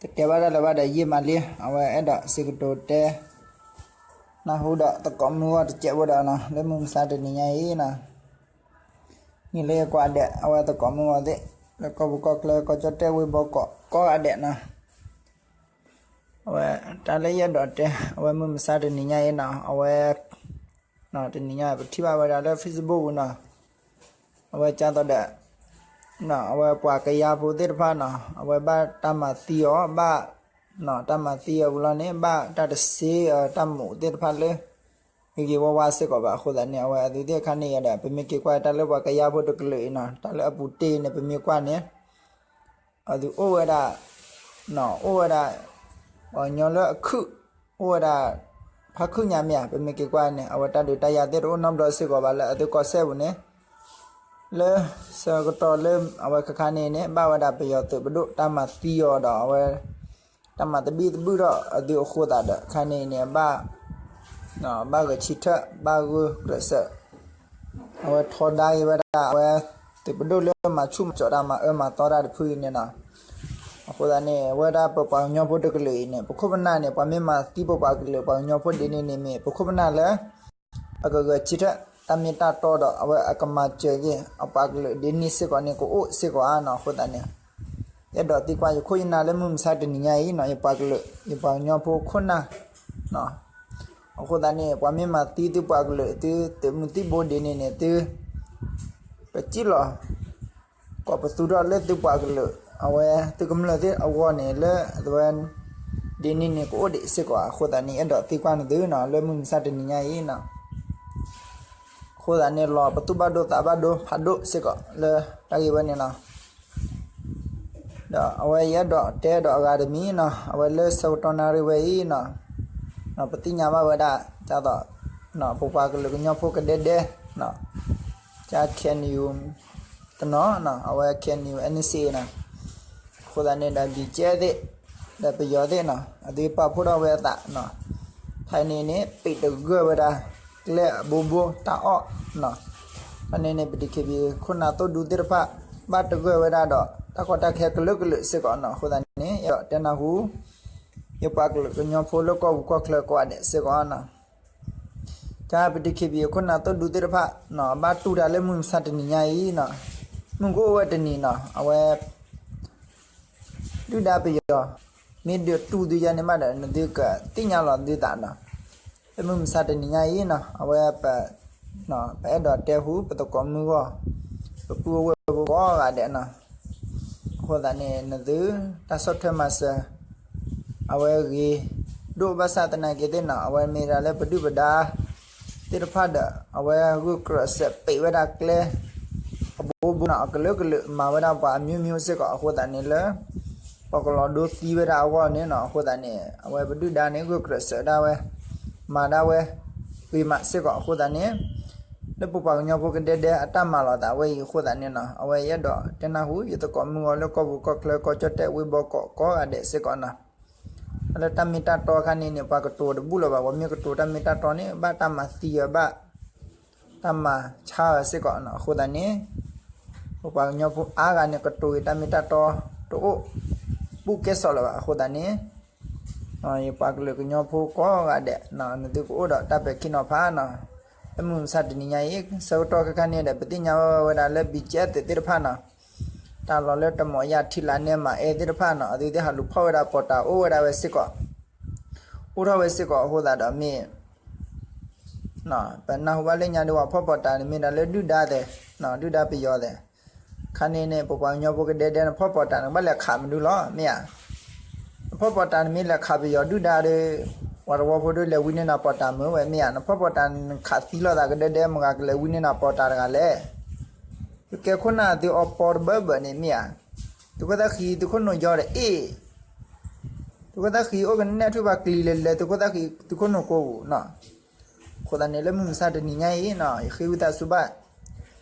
တတဲဘၣ်တၢ်လၢၤဘၣ်ဒီးယံာ်မးလံ, အဝဲအဲၣ်ဒိးစံးကတိၤတဲ နၢ်ဟူဒီးသကိးမုၢ်ဂီၢ်တစဲးဖိဒီးနီၤ, လၢမုၢ်မဆါတနံၤညါအံၤနီၤ, မ့ၢ်လၢယကွၢ်ဒဲး အဝဲသကိးမုၢ်ဂီၢ်သ့ၣ် လၢကီၢ်ပူၤကီၢ်ချၢ ကီၢ်ကၠီၣ်တဲၣ်ဝ့ၢ်ဘီကီး ကိးဂၤဒဲးနီၤ, အဝဲတၢ်လၢယအဲၣ်ဒိးတဲ အဝဲမုၢ်မဆါတနံၤညါအံၤနီၤ, အဝဲ တနံၤညါပထံၣ်ဘၣ်ဝဲဒၣ်လၢ Facebook ပူၤနီၤ, အဝဲကၢ်သိးဒီး အဝဲပှၤကယၤဖိသ့ၣ်တဖၣ်နီၤ, အဝဲဘၣ်တၢ်မၤသံအီၤ ဘၣ် တၢ်မၤသံအီၤဝံၤလီၤန့ၣ် ဘၣ်တၢ်တစ့အတၢ်မူးသ့ၣ်တဖၣ်လၢ ဂ့ၤဂ့ၤဝါဝါစ့ၢ်ကီးဘၣ်အဃိသတးန့ၣ် အဝဲအသုသ့ၣ်အခါန့ၣ်ဒီး ပမ့ၢ်က့ၤကွၢ်တၢ်လၢပှၤကယၤဖိတကလုာ်အံၤနီၤ, တၢ်လၢအပူၤတ့ၢ်န့ၣ် ပမ့ၢ်ကွၢ်န့ၣ် အသုအိၣ်ဝဲဒၣ် အိၣ်ဝဲဒၣ် ပှၤကညီလၢအခုၣ် အိၣ်ဝဲဒၣ် ဖါခုၣ်ညါမ့ၢ်ဧါ, ပမ့ၢ်က့ၤကွၢ်န့ၣ် အဝဲတၢ်ဒုးတၢ်ယၤသ့ၣ်တအိၣ်နီတဘျီစ့ၢ်ကီးဘၣ်လၢအသုကီၢ်စဲၣ်ပူၤန့ၣ်, လၢဆၢကတီၢ်လၢအဝဲခါခါန့ၣ်န့ၣ် ဘၣ်ဝဲဒၣ်ပယီၤသုးပဒိၣ်တၢ်မၤသံအီၤဒီး အဝဲ တၢ်မၤသဘံၣ်သဘုၣ်ထီၣ်အသုအဃိသတးဒီး ခါန့ၣ်န့ၣ် ဘၣ် ဘၣ်ဂဲၤဆၢထၢၣ် ဘၣ်ဂုာ်ကျဲးစၢး အဝဲထီဒါက့ၤဝဲဒၣ် အဝဲသုးပဒိၣ်လၢမၤဆူၣ်မၤစီးတၢ် မၤအၢမၤသီတၢ်တဖုအံၤန့ၣ်နီၤ, အဃိသတးန့ၣ် အဝဲဒၣ်ပပှၤကညီဖိတကလုာ်အံၤန့ၣ် ပခိၣ်ပနၢ်န့ၣ် ပှၤမ့ၢ်မၤသံပပှၤကလုာ် ပှၤကညီဖိဒ်န့ၣ်န့ၣ်မ့ၢ် ပခိၣ်ပနၢ်လၢ အကဂဲၤဆၢထၢၣ်တၢ်မ့ၢ်တၢ်တီဒီး အဝဲအကမၤစၢၤက့ၤ အပှၤကလုာ်ဒ်န့ၣ်စ့ၢ်ကီးန့ၣ် ကအိၣ်စ့ၢ်ကီးဧါနီၤ, အဃိသတးန့ၣ် ယအဲၣ်ဒိးသံကွၢ်ယခိၣ်ယနၢ်လၢမုၢ်မဆါတနံၤညါအံၤနီၤ, ယပှၤကလုာ် ယပှၤကညီဖိခိၣ်နၢ် အဃိသတးန့ၣ် ပှၤမ့ၢ်မၤသံသုပှၤကလုာ် သုသုးမုၢ်သံၣ်ဘိဒ်န့ၣ်န့ၣ် သု ပစံၣ်လီၤ ကိးပသူထီၣ်လၢသုပှၤကလုာ် အဝဲသုကမျၢၢ်သ့ၣ်အဂီၢ်န့ၣ် လၢအဝဲ ဒ်န့ၣ်န့ၣ် ကအိၣ်ဒံးစ့ၢ်ကီးဧါ, အဃိသတးန့ၣ် ယအဲၣ်ဒိးသံကွၢ်နသုနီၤ လၢမုၢ်မဆါတနံၤညါအံၤနီၤ, အဃိသတးန့ၣ် လီၤပသူၣ်ဘၣ်ဒိသးဘၣ်ဒိဖးဒိၣ်စ့ၢ်ကီးလၢတၢ်ဂ့ၢ်ဝဲန့ၣ်လီၤ. ဒီးအဝဲယအဲၣ်ဒိးတဲဒီးအဂၤတမံၤနီၤ, အဝဲလၢဆၢကတီၢ်နၣ်ရံၣ်ဝဲအံၤနီၤ, ပသ့ၣ်ညါဘၣ်ဝဲဒၣ် ဒ်သိး ပပှၤကလုာ်ကညီဖိကဒဲဒဲ ကၢ် KNU တနီၤနီၤ, အဝဲ KNU NCA နီၤ, အဃိသတးန့ၣ်ဒီး BGF သ့ၣ် ဒီးပယီၤသ့ၣ်နီၤ အသုပာ်ဖှိၣ်ထီၣ်ဝဲအသးနီၤ, ဖဲန့ၣ်န့ၣ် ပ့းတဂၢၢ်ဝဲဒၣ် ကျဲအဘိဘိတၢ်အီၣ်နီၤ, ဖဲန့ၣ်န့ၣ် ပ DKBA ခိၣ်နၢ်သိၣ်ဒူသ့ၣ်တဖၣ် ဘၣ်တဂၢၢ်ဝဲဒၣ်ဒီး တၢ်ကီတၢ်ခဲကလုာ်ကလုာ်စ့ၢ်ကီးနီၤ, အဃိသတးန့ၣ် အဲၣ်ဒိးတဲနၢ်ဟူ ယပှၤကလုာ်ကညီဖိလၢကီၢ်ပူၤကီၢ်ချၢကိးဂၤဒဲးစ့ၢ်ကီးနီၤ, တၢ်ပ DKBA ခိၣ်နၢ်သိၣ်ဒူသ့ၣ်တဖၣ်နီၤ ဘၣ်တူၢ်တၢ်လၢမုၢ်မဆါတနံၤညါအံၤနီၤ, မုၢ်ကအိၣ်ဝဲတနံၤနီၤ အဝဲ ဒုၣ်ဒါပယီၤ မ့ၢ်ဒုးတူၢ်သုယါန့ၣ်မးဒီး နသုကသ့ၣ်ညါလီၤသုသးနီၤ, လၢမုၢ်မဆါတနံၤညါအံၤနီၤ အဝဲ ပအဲၣ်ဒိးတဲဟူပသကိးမုၢ်ဂီၢ် ပပုၢ်ဝဲၢ်ဖိကိးဂၤဒဲးနီၤ, အဃိသတးန့ၣ် နသု တၢ်ဆီၣ်ထွဲမၤစၢၤ အဝဲဂ့ၤဒိၣ်ဘၣ်ဆၣ်သနာ်က့သ့ၣ်နီၤ အဝဲမ့ၢ်ဒၣ်လၢပဒုၣ်ပဒါ သ့ၣ်တဖၣ်ဒီး အဝဲဂုာ်ကျဲးစၢးပံးဝဲဒၣ်ကျဲ အဘိဘိနီၤ အကလုာ်ကလုာ် မၤဝဲဒၣ်ပှၤအမျိုးမျိုးစ့ၢ်ကီး အဃိသတးန့ၣ်လၢ ပှၤကလီၤဒိသံဝဲဒၣ်အဂီၢ်န့ၣ်နီၤ အဃိသတးန့ၣ် အဝဲပဒုၣ်ဒါန့ၣ် ဂုာ်ကျဲးစၢးဒၣ်ဝဲ မၤဒၣ်ဝဲ ဂ့ၤမးစ့ၢ်ကီး အဃိသတးန့ၣ် လၢပပှၤကညီဖိကဒဲဒဲအတၢ်မၤလီၤသးဝဲအံၤအဃိသတးန့ၣ်နီၤ အဝဲယအဲၣ်ဒိးတဲနၢ်ဟူ ယသကိးမုၢ်ဂီၢ်လၢကီၢ်ပူၤကီၢ်ချၢ ကီၢ်ကၠီၣ်တဲၣ်ဝ့ၢ်ဘီကီးကိးဂၤဒဲးစ့ၢ်ကီးနီၤ လၢတၢ်မ့ၢ်တၢ်တီအခါန့ၣ်န့ၣ် ပှၤကတိၤတဘူၣ်လၢၤဘၣ် ပှၤမ့ၢ်ကတိၤတၢ်မ့ၢ်တၢ်တီန့ၣ် ဘၣ်တၢ်မၤသံအီၤဘၣ် တၢ်မၤဆါအီၤစ့ၢ်ကီးနီၤ အဃိသတးန့ၣ် ပပှၤကညီဖိအါဂၤန့ၣ် ကတိၤက့ၤတၢ်မ့ၢ်တၢ်တီတအိၣ် ဘူၣ်ကဲစီးလၢၤဘၣ် အဃိသတးန့ၣ် ယပှၤကလုာ်ကညီဖိကိးဂၤဒဲး နသုကအိၣ်ဒီးတၢ်ပဲာ်ခံနီၤဖးနီၤ လၢမုၢ်မဆါတနံၤညါအံၤ ဆၢကတီၢ်ခဲခါန့ၣ်ဒီး ပသ့ၣ်ညါဝဲဒၣ်လၢ BGF သ့ၣ်တဖၣ်နီၤ တၢ်လီၢ်လၢတမီၤယၢ်ထံလာ်နဲမၤအဲၣ်သ့ၣ်တဖၣ်နီၤ အသုသ့ၣ်ဟးလူၤဖီၣ်ဝဲဒၣ်ပီးတၢ်အိၣ်ဝဲဒၣ်ဝဲစ့ၢ်ကီး အိၣ်ထီၣ်ဝဲစ့ၢ်ကီးအဃိသတးဒီးမ့ၢ် ပနၢ်ဟူဘၣ်လၢညါဒုးဝဲဖီၣ်ပီးတၢ်န့ၣ်မ့ၢ်ဒၣ်လၢဒုၣ်ဒါသဲး ဒုၣ်ဒါပယီၤသဲး ခါန့ၣ်န့ၣ် ပပှၤကညီဖိကဒဲဒဲ နဖီၣ်ပီးတၢ်န့ၣ် ဘၣ်လဲၤခးမနုၤလီၤ မ့ၢ်ဧါ နဖီၣ်ပီးတၢ်န့ၣ်မ့ၢ်လဲၤခးပယီၤဒုၣ်ဒါဒီး ပှၤတဝီဖိဒုးလဲၤဝံန့ၢ်နၤပီးတၢ်မုာ်ဝဲမ့ၢ်ဧါ နဖီၣ်ပီးတၢ်န့ၣ် နခးသံလိာ်သးကဒဲဒဲ မတၤကလဲၤဝံန့ၢ်နၤပီးတၢ်တဂၤလဲၣ် သုကဲခိၣ်နၢ်သုအီပီတဘၢဘၢန့ၣ်မ့ၢ်ဧါ သုခိၣ်သၣ်ဃံသုခိၣ်နူာ်ယီဒီးအ့ၣ် သုခိၣ်သၣ်ဃံအိၣ်ကနဲၣ်ထွံၣ်ပှၤကျံၤလဲၤလဲၤ သုခိၣ်သၣ်ဃံသုခိၣ်နူာ်ကိးပူၤနီၤ အဃိသတးန့ၣ် လၢမုၢ်မဆါတနံၤညါအံၤနီၤ ယဃ့ဝံသးစူၤဘၣ်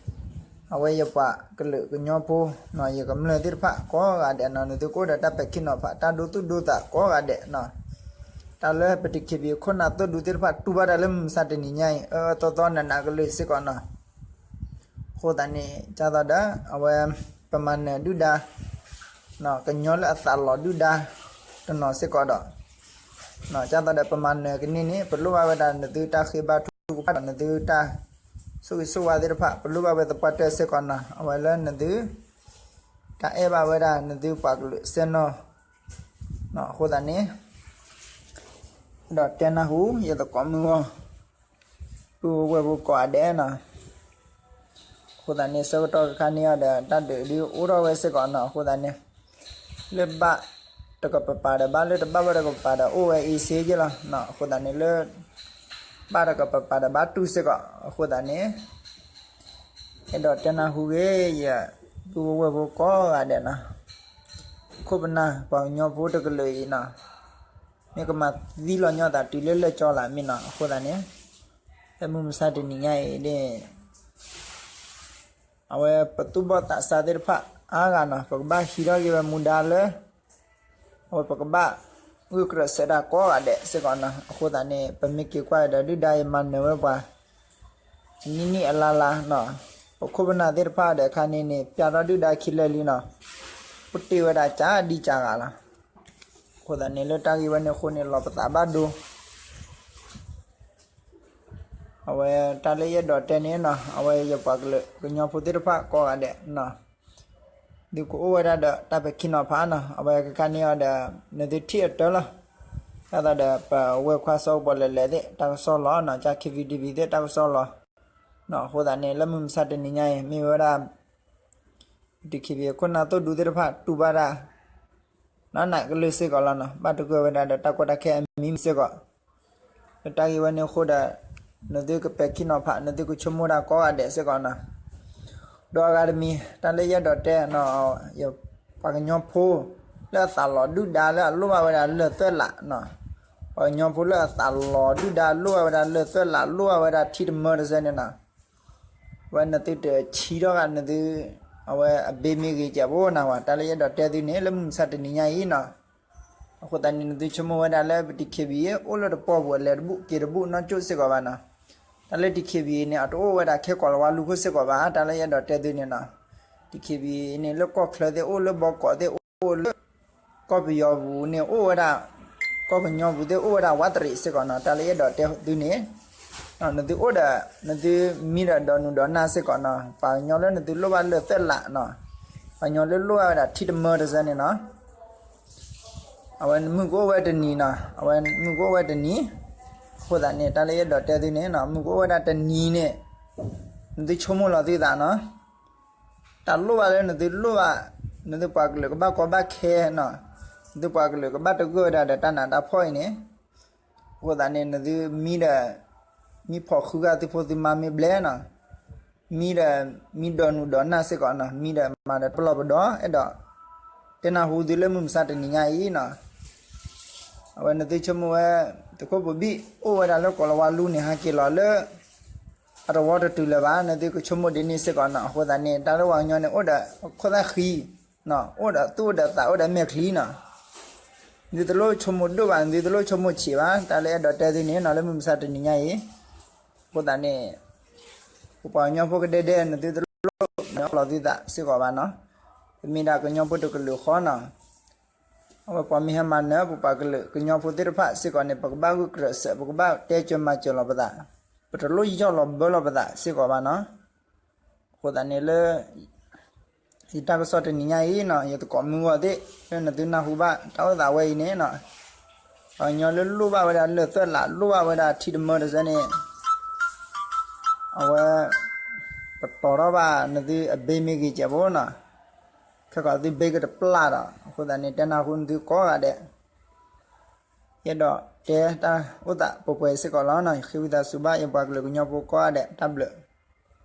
အဝဲယပှၤကလုာ်ကညီဖိနီၤ ယကမျၢၢ်သ့ၣ်တဖၣ်ကိးဂၤဒဲးနီၤ နသုကအိၣ်ဒီးတၢ်ပဲာ်ခံနီၤဖး တၢ်ဒိသူၣ်ဒိသးကိးဂၤဒဲးနီၤ တၢ်လၢပ DKBA ခိၣ်နၢ်သိၣ်ဒူသ့ၣ်တဖၣ် တူၢ်ဘၣ်တၢ်လၢမုၢ်မဆါတနံၤညါအံၤ အၢအၢသီသီနးနးကလုာ်စ့ၢ်ကီးနီၤ အဃိသတးန့ၣ် ဒ်သိးဒီး အဝဲ ပမၤနၢၤဒုၣ်ဒါ ကညီလၢအသးလီၤဒုၣ်ဒါ တနီၤစ့ၢ်ကီးဒီး ကၢ်သိးဒီးပမၤနၢၤကန့ၢ်န့ၣ် ပလိၣ်ဘၣ်ဝဲဒၣ်နသုတၢ်ဃ့ဘါထုကဖၣ်ဒီးနသုတၢ်ဆိၣ်ဂ့ၤဆိၣ်ဝါသ့ၣ်တဖၣ် ပလိၣ်ဘၣ်ဝဲသပှၢ်တၢၢ်စ့ၢ်ကီးနီၤ အဝဲလၢနသု တၢ်အဲၣ်ဘၣ်ဝဲဒၣ်နသုပှၤကလုာ်စဲနီၤ အဃိသတးန့ၣ် ဒီးတဲနၢ်ဟူ ယသကိးမုၢ်ဂီၢ် ပုၢ်ဝဲၢ်ဖိကိးဂၤဒဲးနီၤ အဃိသတးန့ၣ် ဆၢကတီၢ်ခါန့ၣ်အီၤဒီး တၢ်ဒုးဒုးအိၣ်ထီၣ်ဝဲစ့ၢ်ကီးနီၤ အဃိသတးန့ၣ် လၢဘၣ်တကပၤပၤဒီးဘၣ် လၢတဘၣ်ဝဲတကပၤဒီးအိၣ်ဝဲအ့စ့က့လီၤ အဃိသတးန့ၣ်လၢ ဘၣ်တကပၤပၤဒီးဘၣ်တူၢ်စ့ၢ်ကီး အဃိသတးန့ၣ် အဲၣ်ဒိးတဲနၢ်ဟူဂ့ၤ ယပုၢ်ဝဲၢ်ဖိကိးဂၤဒဲးနီၤ ခိၣ်ပနၢ်ပှၤကညီဖိတကလုာ်အံၤနီၤ မ့ၢ်ကမၤသံလီၤညီသးတုၤလၢလၢာ်ကၠီလၢမ့ၢ်နီၤ အဃိသတးန့ၣ် လၢမုၢ်မဆါတနံၤညါအံၤန့ၣ် အဝဲပသူၣ်ဘီၣ်သးစၢ်သ့ၣ်တဖၣ်အါဂၤနီၤ ပကဘၣ်ဟံးထီၣ်က့ၤဝဲမူဒါလၢ အဝဲပကဘၣ်ဂုာ်ကျဲးစၢးတၢ်ကိးဂၤဒဲးစ့ၢ်ကီးနီၤ အဃိသတးန့ၣ် ပမ့ၢ်က့ၤကွၢ်ဒီးဒုၣ်ဒါအံၤမၤနၢၤဝဲပှၤ အနံၣ်နံၣ်အလါလါနီၤ ပခိၣ်ပနၢ်သ့ၣ်တဖၣ်ဒီးခါန့ၣ်န့ၣ် ပျဲထီၣ်ဒုၣ်ဒါခံလၢာ်လံနီၤ ပတ့ၢ်ဝဲဒၣ်ကၢ်ဒံကၢ်ဂၤလီၤ အဃိသတးန့ၣ် လၢတၢ်ဂ့ၢ်ဝဲန့ၣ်အဃိန့ၣ် လီၤပသးဘၣ်ဒိ အဝဲတၢ်လၢယအဲၣ်ဒိးတဲန့ၣ်နီၤ အဝဲယပှၤကလုာ်ကညီဖိသ့ၣ်တဖၣ်ကိးဂၤဒဲးနီၤ သုကအိၣ်ဝဲဒၣ်ဒီးတၢ်ပဲာ်ခံနီၤဖးနီၤ အဝဲကခါန့ၣ်အီၤဒီး နသုထံၣ်အတၢၢ်လီၤ ဒ်သိးဒီးပဝဲၢ်ခွါစီၤကပီၤလဲၤလဲၤသ့ၣ် တၢ်ကစီၣ်လီၤနီၤ ကၢ် ခ့ဝံဒံဘံ သ့ၣ်တၢ်ကစီၣ်လီၤ အဃိသတးန့ၣ် လၢမုၢ်မဆါတနံၤညါအံၤ မ့ၢ်ဝဲဒၣ် ပတံၤခံဘံ ခိၣ်နၢ်သိၣ်ဒူသ့ၣ်တဖၣ်တူၢ်ဘၣ်တၢ် နီၢ်နးကလုၢ်စ့ၢ်ကီးလီၤနီၤ ဘၣ်တကြၢးဝဲဒၣ်ဒီးတၢ်ကီတၢ်ခဲအမံၤမံၤစ့ၢ်ကီး လၢတၢ်ဂ့ၢ်ဝဲန့ၣ်အဃိဒီး နသုကပဲာ်ခံနီၤဖး နသုကဆိကမိၣ်တၢ်ကိးဂၤဒဲးစ့ၢ်ကီးနီၤ ဒီးအဂၤတမံၤ တၢ်လၢယအဲၣ်ဒိးတဲနီၤ ယပှၤကညီဖိ လၢအသးလီၤဒုၣ်ဒါလၢအလိၣ်ဘၣ်ဝဲဒၣ်လၢၢ်သွဲၣ်လးနီၤ ပှၤကညီဖိလၢအသးလီၤဒုၣ်ဒါလိၣ်ဘၣ်ဝဲဒၣ်လၢၢ်သွဲၣ်လး လိၣ်ဘၣ်ဝဲဒၣ်ထံတမၢတစဲန့ၣ်နီၤ အဝဲနသုတဆံထီၣ်ဂၤနသု အဝဲအဘ့မ့ၢ်ဂ့ၤကဲးဘိနၤဝဲ တၢ်လၢယအဲၣ်ဒိးတဲသုန့ၣ် လၢမုၢ်မဆါတနံၤညါအံၤနီၤ အဃိသတးန့ၣ် နသုဆိကမိၣ်ဝဲဒၣ်လၢပတံၤခံဘံ အိၣ်လၢတပီၢ်ပူၤ အလဲၤတဘူၣ်က့ၤတဘူၣ်နီၢ်ကၠိၣ်စ့ၢ်ကီးဘၣ်နီၤ တၢ်လၢတံၤခံဘံန့ၣ် အတအိၣ်ဝဲဒၣ်ခဲကိးလၤဝါလူၤခိၣ်စ့ၢ်ကီးဘၣ် တၢ်လၢယအဲၣ်ဒိးတဲသုန့ၣ်နီၤ တံၤခံဘံန့ၣ် လၢကီၢ်ချၢသ့ၣ်အိၣ် လၢဘီကီးသ့ၣ်အိၣ် လၢ ကီၢ်ပယီၤပူၤန့ၣ် အိၣ်ဝဲဒၣ် ကီၢ်ကညီပူၤသ့ၣ်အိၣ်ဝဲဒၣ်ဝးတရံးစ့ၢ်ကီးနီၤ တၢ်လၢယအဲၣ်ဒိးတဲသုန့ၣ် နသုအိၣ်ဒီး နသုမံဒီးဒီးနုာ်ဒီးနၢ်စ့ၢ်ကီးနီၤ ပှၤကညီလၢနသုလိၣ်ဘၣ်လၢၢ်သွဲၣ်လးနီၤ ပှၤကညီလၢလိၣ်ဘၣ်ဝဲဒၣ်ထံတမၢတစဲန့ၣ်နီၤ အဝဲမုၢ်ကအိၣ်ဝဲတနံၤနီၤ အဝဲမုၢ်ကအိၣ်ဝဲတနံၤ အဃိသတးန့ၣ် တၢ်လၢယအဲၣ်ဒိးတဲသုန့ၣ်နီၤ မုၢ်ကအိၣ်ဝဲဒၣ်တနံၤန့ၣ် နသုဆိကမိၣ်လီၤသုသးနီၤ တၢ်လိၣ်ဘၣ်လၢနသုလိၣ်ဘၣ် နသုပှၤကလုာ်ကဘၣ်ကီဘၣ်ခဲနီၤ နသုပှၤကလုာ်ကဘၣ်တဂၢၢ်ဝဲဒၣ်ဒီးတၢ်နးတၢ်ဖှီၣ်အံၤန့ၣ် အဃိသတးန့ၣ် နသုမံဒီး မံဖီၣ်ဃုဂၤသုဖိသုမါမ့ၢ်ဘျဲၣ်နီၤ မံဒီး မံဒီးနုာ်ဒီးနၢ်စ့ၢ်ကီးနီၤ မံဒီးမၤဒီးပလီၢ်ပဒီ အဲၣ်ဒိး တဲနၢ်ဟူသုလၢမုၢ်မဆါတနံၤညါအံၤနီၤ အဝဲနသုဆိကမိၣ်ဝဲ သုးခိၣ်ပူၤဘံၣ် အိၣ်ဝဲဒၣ်လၢကိးလၤဝါလူန့ၣ် ဟဲက့ၤလီၤလၢ အတဝီတတုၤလၢၤဘၣ် နသုကဆိကမိၣ်ဒ်န့ၣ်စ့ၢ်ကီးနီၤ အဃိသတးန့ၣ် တၢ်လၢပှၤကညီန့ၣ် အိၣ်ဒီးခိၣ်သၣ်ဃံ အိၣ်ဒီးသူၣ်အိၣ်ဒီးသးအိၣ်ဒီးမဲာ်ချံနီၤ နသုတလိၣ်ဆိကမိၣ်ဒိၣ်ဘၣ် နသုတလိၣ်ဆိကမိၣ်ဆံးဘၣ် တၢ်လၢအဲၣ်ဒိးတဲသုန့ၣ်နီၤ လၢမုၢ်မဆါတနံၤညါအံၤ အဃိသတးန့ၣ် ပပှၤကညီဖိကဒဲဒဲ နသုတလိၣ်နလီၤသုသးစ့ၢ်ကီးဘၣ်နီၤ ပမ့ၢ်ဒၣ်ကညီဖိတကလုာ်ဃီနီၤ အဝဲပှၤမ့ၢ်ဟဲမၤနၢၤ ပပှၤကလုာ်ကညီဖိသ့ၣ်တဖၣ်စ့ၢ်ကီးန့ၣ် ပကဘၣ်ဂုာ်ကျဲးစၢး ပကဘၣ်တဲကၢၤမၤစၢၤလီၤပသး ပတလိၣ်ယီၢ်လီၤဘၢလီၤပသးစ့ၢ်ကီးဘၣ်နီၤ အဃိသတးန့ၣ်လၢ ယတၢ်ကစီၣ်တနံၤညါအံၤနီၤ ယသကိးမုၢ်ဂီၢ်သ့ၣ် လၢနသုနၢ်ဟူဘၣ်တၢ်အိၣ်သးဝဲအံၤန့ၣ်နီၤ ပှၤကညီလၢလိၣ်ဘၣ်ဝဲဒၣ်လၢၢ်သွဲၣ်လး လိၣ်ဘၣ်ဝဲဒၣ်ထံတမၢတစဲန့ၣ် အဝဲ ပတီၤထီၣ်ဘၣ်နသုအဘ့မ့ၢ်ဂ့ၤကဲးဘိနီၤ ခဲကီးသုဘ့ကတပျၢ်ဒီး အဃိသတးန့ၣ် တဲနၢ်ဟူနသုကိးဂၤဒဲး ယအဲၣ်ဒိးတဲတၢ်အိၣ်သးပှဲၤပှဲၤစ့ၢ်ကီးလီၤနီၤ ယဃ့ဝံသးစူၤဘၣ် ယပှၤကလုာ်ကညီဖိကိးဂၤဒဲး တၢ်ဘျုး